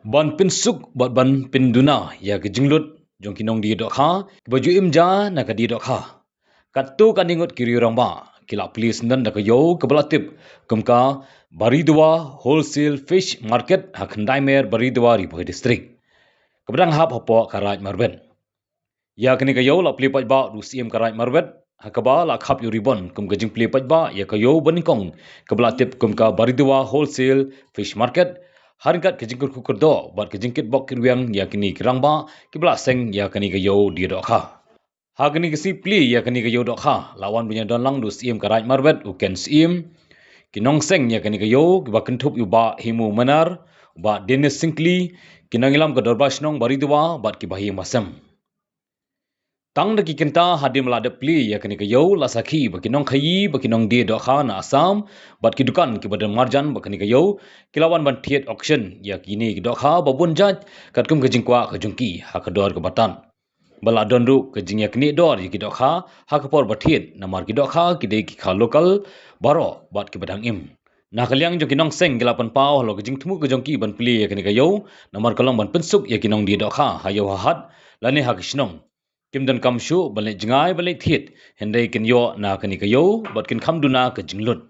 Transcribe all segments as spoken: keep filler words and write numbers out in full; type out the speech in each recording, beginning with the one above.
Ban pynsuk bad ban pynduna ïa ka jinglut jong ki nongdie dohkha kiba ju im ja na ka die dohkha. Katto katne ngut ki riew rangbah ki la plie syndon da ka ïew kaba la tip kum ka Baridua Wholesale Fish Market ha Khyndai Mer, Baridua, Ri Bhoi District, kaba dang hap hapoh ka Raid Marbet. Ïa kane ka ïew la plie paidbah da u Syiem ka Raid Marbet, ha kaba la khap ïa u ribon kum ka jingplie paidbah ïa ka ïew banyngkong kaba la tip kum ka Baridua Wholesale Fish Market, ha ryngkat ka jingkyrkhu kyrdoh bad ka jingkitbok kitrwiang ïa kine ki rangbah kiba la seng ïa kane ka ïew die dohkha. Ha kane ka sngi plie ïa kane ka ïew dohkha la wan ban ïadon lang da u Syiem ka Raid Marbet, u Ken Syiem, ki nongseng ïa kane ka ïew kiba kynthup ïa u Bah Himu Manar, u Bah Dennis Syngkli, ki nongïalam ka Dorbar Shnong Baridua bad ki bahaïing bahasem. Tang da ki kynta hadien ba la dep plie ïa kane ka ïew la sakhi ba ki nongkhaïi bad ki nongdie dohkha na Assam bad ki dukan kiba don marjan bad kane ka ïew ki la wan ban thied auction ïa kine ki dohkha ba bun jait katkum ka jingkwah ka jong ki ha ka dor kaba tad. Ba la don ruh ka jingïaknieh dor ïa ki dohkha ha ka por ba thied, namar ki dohkha ki dei ki kha local baroh bad kiba dang im. Na ka liang jong ki nongseng ki la pynpaw halor ka jingthmu ka jong ki ban plie ïa kane ka ïew namar ka long ban pynsuk ïa ki nongdie dohkha ha ïew ha hat lane ha ki shnong. Kim donkam shuh ban leit jngai ban leit thied, hynrei kin ïoh na kane ka ïew bad kin kham duna ka jinglut.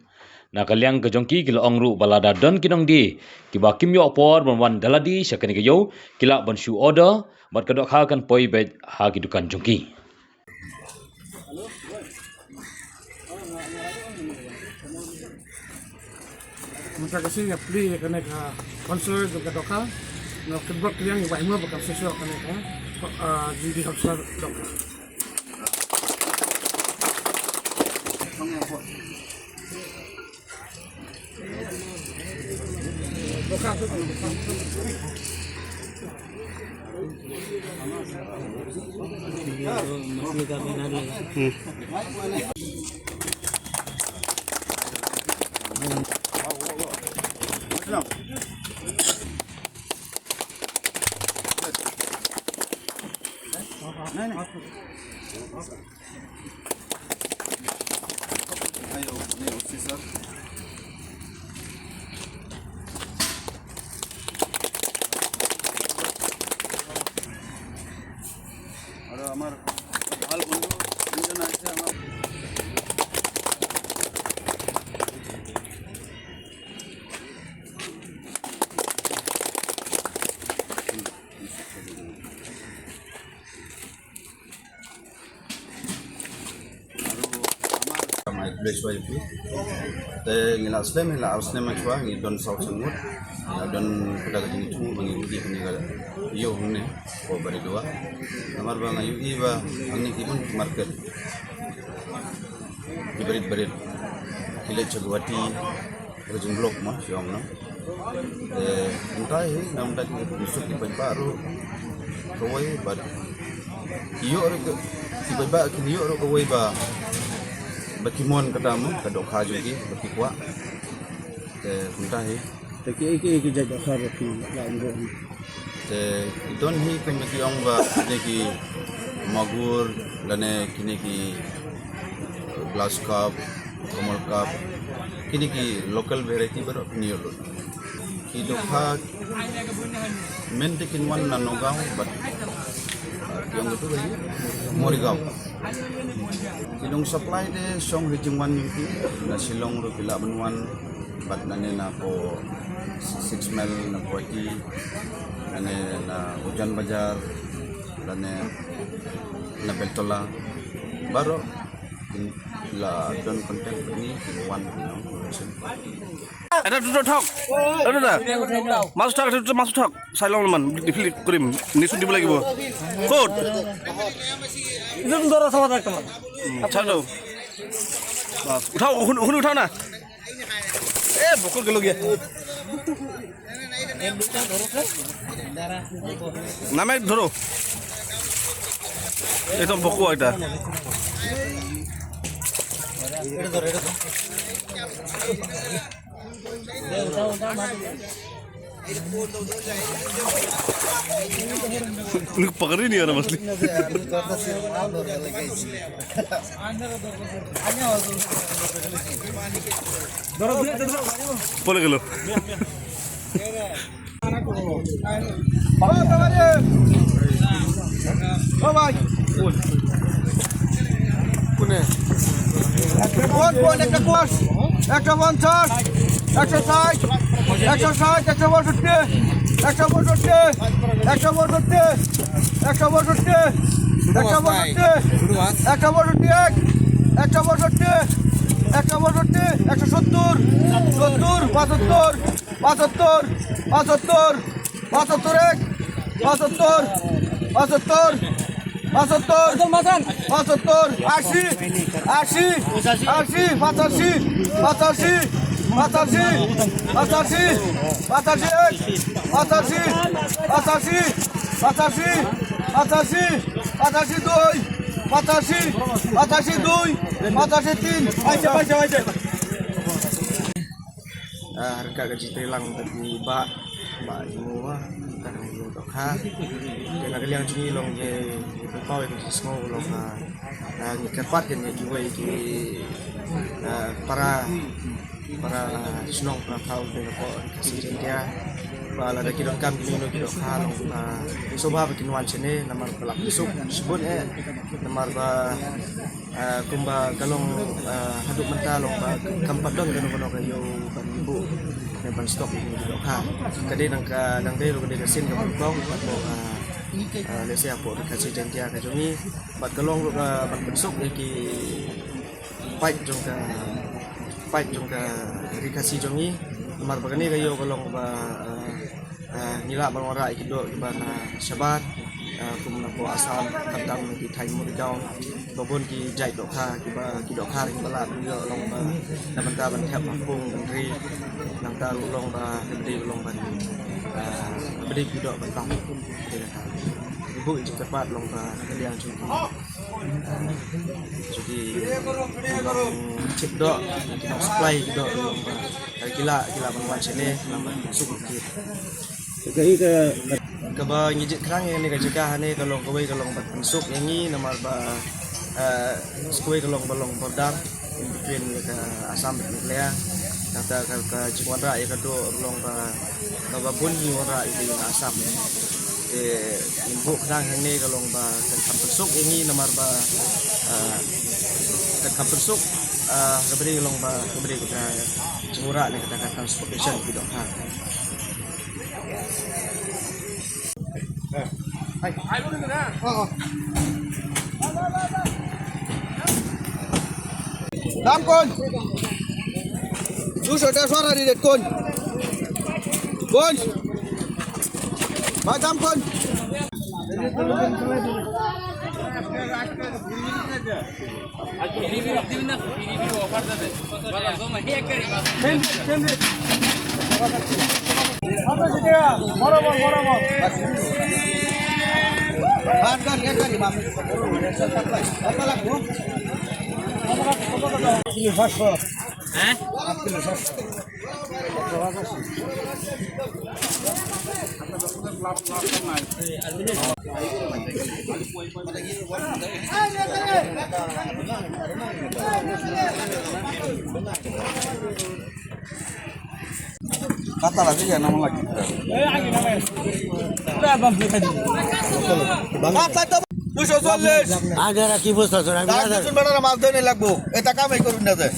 Na ka liang ka jong ki ki la ong ruh ba lada don ki nongdie kiba kim ïoh por ban wan da lade sha kane ka ïew, ki lah ban shu order bad ka dohkha kan poi beit ha ki dukan jong ki. Mynta ka sngi nga plie ïa kane ka councillor jong ka dohkha. Nga kyrpad kyrpad ïa u Bah Himu ba kan shisha kane ka, ah, jingdie councillor dohkha. Te ngi la slem, ngi la slem shuwa, ngi don saw san ngut. Ngi la don kata ka jingthmu ba ngi ïohi kane ka ïew hangne ko Baridua. Namar ba nga ïohi ba hangne ki bun ki market, ki barit barit, ki leit sha Guwahati, ka jingblok ma sha ong no. Te mynta hi na mynta ki suk ki paidbah ruh kawei bad ki ïoh ruh ki paidbah ki ïoh ruh kawei ba, ba ki mon kata mo ka dohkha jong ki ba ki kwah. Te mynta hi. Te ki, ki, ki jait dohkha ba ki la ïoh. Te ki don hi kumba ki ong ba kine ki magur lane kine ki glass carp, camel carp, kine ki local variety baroh pynïoh lut. Ki dohkha mynta kin wan na Nagaon bad ki ong tu ba Morigaon. Ki long supply te shong ha jingwan jong ki na Shillong ruh ki lah ban wan. Bad nane na ko Six Mile na Guwahati, nane na Ujan Bazar, nane na Beltola. Baroh la don contact ni wan no. Ada tu thok. Ada dah. Masuk thok, ada tu masuk thok. Sai long man, di pili krim. Ni sudi belai bo. Kot. Itu tu dora sama tak teman. Chalo. Bas, uthao, hunu, hunu uthao na. Eh, bokol gelo gaya. Name dhoro. Ekdom bokol ekta. Nuk pakari ni ana masli. Pole gelo. কোন, কোন, একটা কোষ, একশো পঞ্চাশ, একশো ষাট, একশো ষাট, একশো পঁয়ষট্টি, একশো পঁয়ষট্টি, একশো পঁয়ষট্টি, একশো পঁয়ষট্টি, একশো পঁয়ষট্টি, একশো পঁয়ষট্টি এক, একশো পঁয়ষট্টি, একশো পঁয়ষট্টি, একশো সত্তর, সত্তর, পঁচাত্তর, পঁচাত্তর, পঁচাত্তর, পঁচাত্তর এক, পঁচাত্তর, পঁচাত্তর, পঁচাত্তর, পঁচাত্তর, আশি, আশি, আশি, পঁচাশি, পঁচাশি, পঁচাশি, পঁচাশি, পঁচাশি এক, পঁচাশি, পঁচাশি, পঁচাশি, পঁচাশি, পঁচাশি দুই, পঁচাশি, পঁচাশি দুই, পঁচাশি তিন। Aise, aise, aise. Ah, ha ryngkat ka jingtreilang bad i Bah, Bah Ïewmawah, ka dang ïoh dohkha. Te na ka liang jong ngi long ngi, ngi pynpaw ïa ka jingsngew long, ah, ah, ngi kyrpad ïa kiwei ki, ah, para, para shnong para thaw na ka por ka Khasi Jaiñtia. Ba lada ki donkam kino kino ki dohkha long, ah, sngewbha ba kin wan shane namar ba la pynsuk shibun eh. Namar ba Ah, kumba ka long, ah, haduh mynta long ba kam pat don kano kano ka ïew ban buh ne ban stock ïa ki dohkha. Ka dei nang ka, nang dei ruh ka dei ka sien kaba nyngkong bad, ah, ah, lehse hapoh Ri Khasi Jaiñtia ka jong ngi bad ka long ruh ka ban pynsuk ïa ki paid jong ka, paid jong ka Ri Khasi jong ngi. Namar ba kane ka ïew ka long ba, ah, Ah, ngi lah ban wanrah ïa ki doh kiba na shabar, ah, kum na poh Assam, khamtam na ki thaiñ Morigaon, ba bun ki jait dohkha, kiba, ki dohkha kiba lah ban ïoh long ba na bynta ban thep ha pung ban ri, nangta ruh long ba, ba dei long ban, ah, ba dei ki doh ban tam. Dei kata. Ngi buh ïa ki kyrpad long ba na ka liang jong ki. Jong ki, um, chip doh, ki nong supply ki doh, long ba, eh, ki lah, ki lah ban wan shane, long ban pynsuk ïa ki. Ka, ka, ka, kaba ngi jied khnang ïa kane ka jaka hangne ka long kawei ka long ban pynsuk ïa ngi namar ba, eh, kawei ka long ba long border in between ïa ka Assam bad Meghalaya. Nangta ka, ka jingwanrah ïa ka doh long ba, kaba bun ngi wanrah ïa ka ïa ka Assam. Te ngin buh khnang hangne ka long ba kan kham pynsuk ïa ngi namar ba, ah, kan kham pynsuk, ah, kaba dei long ba kaba dei kata jingwanrah ne kata ka transportation ki dohkha. Dam kon. Dushot te suara di det kon. Kon. Ba dam kon. Kata lagi ya, nama lagi. দুশো চল্লিশ। আগে রাখি বসে আছে, আমি তার আর কিছু বেটা মাছ ধরে লাগবো। এ টাকা আমি করুন না যে।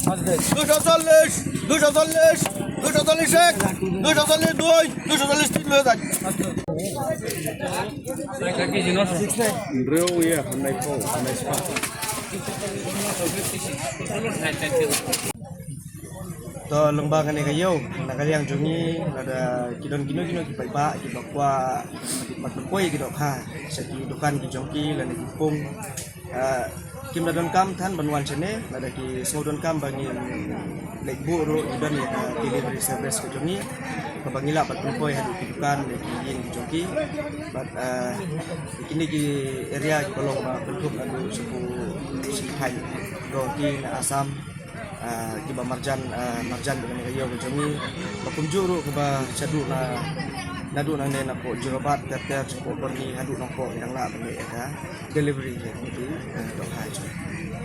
দুশো চল্লিশ, দুশো চল্লিশ, দুশো চল্লিশ এক, দুশো চল্লিশ দুই, দুশো চল্লিশ তিন হয়ে যায়। Rew ïa, handai ko, handai spa. To lyngba kane ka ïew, na ka liang jong ngi, lada ki don kino kino ki paidbah kiba kwah ban pynpoi ki dohkha sha ki dukan ki jong ki lane ki pung, ah, kim da donkam than ban wan shane, lada ki sngew donkam ba ngin leit buh ruh, ki don ïa ka delivery service ka jong ngi kaba ngi lah ban pynpoi haduh ki dukan ne ki ïing ki jong ki. Bad, ah, kine ki area kiba long ba kynthup naduh sha ki thaiñ Guwahati na Assam, ah, kiba marjan, ah, marjan bad kane ka ïew ka jong ngi. Ba kumjuh ruh kiba shaduh na, naduh nangne napoh Jorabat ter ter, shapoh Borni haduh Nongpoh, ki dang lah ban leh ïa ka delivery ïa kine ki, ah, dohkha jong ngi.